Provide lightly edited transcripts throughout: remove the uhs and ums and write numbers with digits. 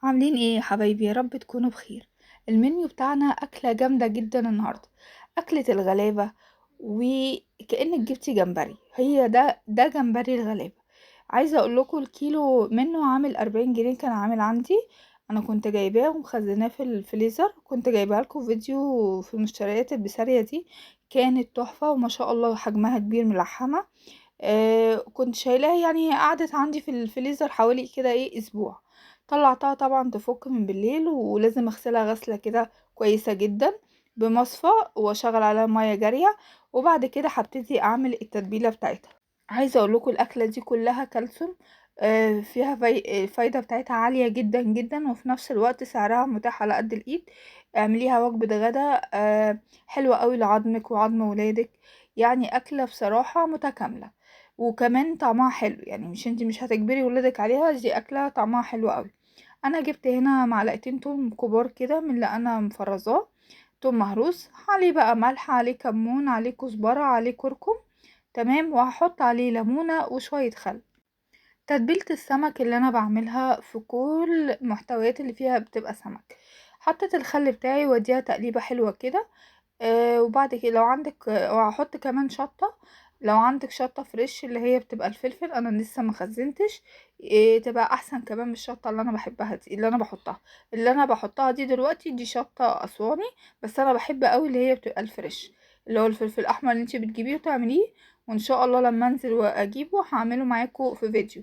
عاملين ايه يا حبايبي؟ يا رب تكونوا بخير. المنيو بتاعنا اكله جامدة جدا النهارده، اكله الغلابة، وكأنك جبتي جمبري. هي ده جمبري الغلابة. عايزه اقول لكم الكيلو منه عامل 40 جنيه كان عامل عندي، انا كنت جايباه ومخزناه في الفريزر، كنت جايبها لكم فيديو في مشتريات البسارية دي، كانت تحفة وما شاء الله حجمها كبير ملحمة. كنت شايلاها، قعدت عندي في الفريزر حوالي كده اسبوع. طلعتها طبعا تفك من بالليل، ولازم اغسلها غسله كده كويسة جدا بمصفى واشغل عليها مية جارية، وبعد كده هبتدي اعمل التتبيله بتاعتها. عايزه اقول لكم الاكلة دي كلها كالسيوم، فيها الفايدة بتاعتها عالية جدا جدا، وفي نفس الوقت سعرها متاح على قد الايد. اعمليها وجبة غدا، حلوة قوي لعظمك وعظم ولادك، اكله بصراحة متكاملة، وكمان طعمها حلو، مش انتي مش هتجبري ولادك عليها، دي اكله طعمها حلو قوي. انا جبت هنا معلقتين توم كبار كده من اللي انا مفرزاه، توم مهروس، عليه بقى ملح، عليه كمون، عليه كزبره، عليه كركم، تمام، وهحط عليه ليمونه وشوية خل. تتبيله السمك اللي انا بعملها في كل المحتويات اللي فيها بتبقى سمك، حطيت الخل بتاعي واديها تقليبه حلوة كده. وبعد كده لو عندك، وهحط كمان شطه، لو عندك شطه فريش اللي هي بتبقى الفلفل، انا لسه ما خزنتش، تبقى احسن كمان من الشطه اللي انا بحبها دي، اللي انا بحطها دي دلوقتي، دي شطه اسواني، بس انا بحب قوي اللي هي بتبقى الفريش، اللي هو الفلفل الاحمر اللي انتي بتجيبيه وتعمليه، وان شاء الله لما انزل واجيبه هعمله معاكم في فيديو.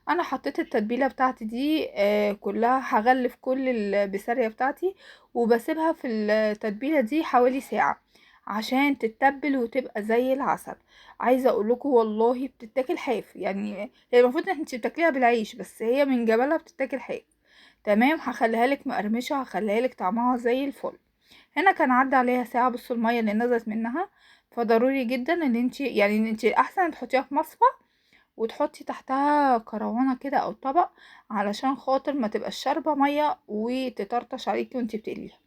انا حطيت التتبيله بتاعتي دي، كلها، هغلف كل البسارية بتاعتي وبسيبها في التتبيله دي حوالي ساعة عشان تتبل وتبقى زي العسل. عايزه اقول لكم والله بتتاكل حاف، هي المفروض ان انت بتاكليها بالعيش، بس هي من جمالها بتتاكل حاف. تمام، هخليها لك مقرمشه، هخليها لك طعمها زي الفل. هنا كان عدى عليها ساعة، بصوا المية اللي نزلت منها، فضروري جدا ان انت، يعني ان انت احسن تحطيها في مصفى وتحطي تحتها كروانه كده او طبق، علشان خاطر ما تبقاش شاربه مية وتطرطش عليكي وانتي بتقليها.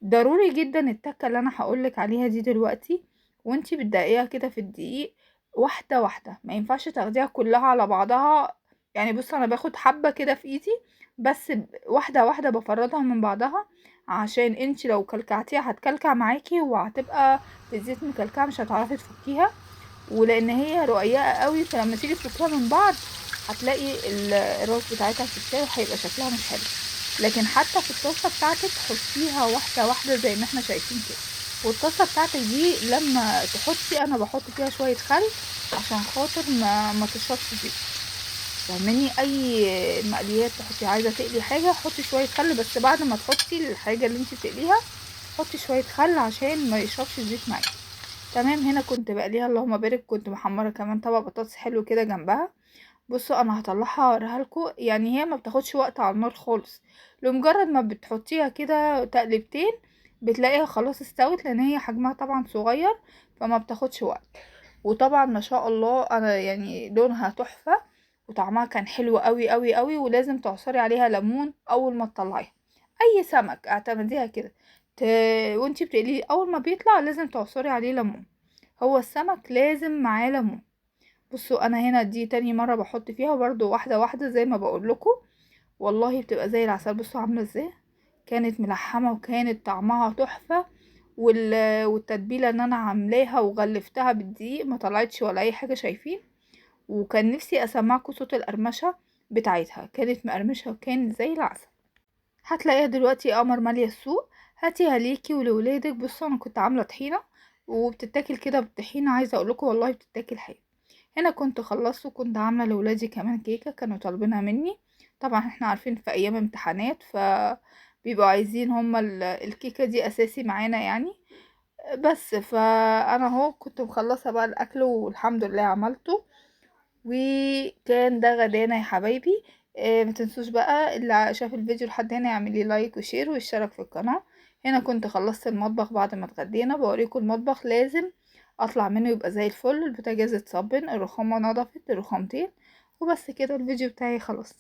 ضروري جدا التكه اللي انا هقولك عليها دي دلوقتي وانتي بتدقيها كده في الدقيق واحدة واحدة، ما ينفعش تاخديها كلها على بعضها. بصوا انا باخد حبه كده في ايدي بس، واحدة واحدة بفردها من بعضها، عشان انتي لو كلكعتيها هتكلكع معاكي وهتبقى في الزيت مكلكعه مش هتعرفي تفكيها، ولان هي رقيقه قوي فلما تيجي تفكيها من بعض هتلاقي الراس بتاعتها في الشاي وهيبقى شكلها مش حلو. لكن حتى في الطاسه بتاعتك حطيها واحدة واحدة زي ما احنا شايفين كده. والطاسه بتاعتك دي لما تحطي، انا بحط فيها شوية خل عشان خاطر ما تشربش زيت، فاهماني؟ اي مقليات تحطي، عايزه تقلي حاجة حطي شوية خل، بس بعد ما تحطي الحاجة اللي انت بتقليها حطي شوية خل عشان ما يشربش الزيت معاكي. تمام، هنا كنت بقليها اللهم بارك، كنت محمرة كمان طبق بطاطس حلو كده جنبها. بصوا انا هطلعها اوريها لكم، هي ما بتاخدش وقت على النار خالص، لمجرد ما بتحطيها كده تقلبتين بتلاقيها خلاص استوت، لان هي حجمها طبعا صغير فما بتاخدش وقت. وطبعا ما شاء الله انا لونها تحفة وطعمها كان حلو قوي قوي قوي، ولازم تعصري عليها ليمون اول ما تطلعيها. اي سمك اعتمديها كده، وانتي بتقليه اول ما بيطلع لازم تعصري عليه ليمون، هو السمك لازم معاه ليمون. بصوا انا هنا دي تاني مرة بحط فيها برضو واحدة واحدة زي ما بقول لكم، والله بتبقى زي العسل. بصوا عاملة ازاي، كانت ملحمة وكانت طعمها تحفة، والتتبيلة ان انا عاملاها وغلفتها بالدقيق ما طلعتش ولا اي حاجة، شايفين؟ وكان نفسي اسمعكم صوت القرمشة بتاعتها، كانت مقرمشة وكانت زي العسل. هتلاقيها دلوقتي قمر مالية السوق، هاتيها ليكي ولولادك. بصوا انا كنت عاملة طحينة وبتتاكل كده بالطحينة، عايزة اقول لكم والله بتتاكل حلو. هنا كنت خلصت وكنت عاملة لولادي كمان كيكة كانوا طالبينها مني، طبعا احنا عارفين في ايام امتحانات فبيبقوا عايزين هما الكيكة دي اساسي معانا. بس فانا اهو كنت مخلصة بقى الاكل والحمد لله عملته، وكان ده غدانا يا حبايبي. ما تنسوش بقى اللي شاف الفيديو لحد هنا يعمل لي like و share ويشترك في القناة. هنا كنت خلصت المطبخ بعد ما اتغدينا، بوريكم المطبخ لازم اطلع منه يبقى زي الفل. البوتاجاز اتصبن، الرخامة نضفت، الرخامتين، وبس كده الفيديو بتاعي خلص.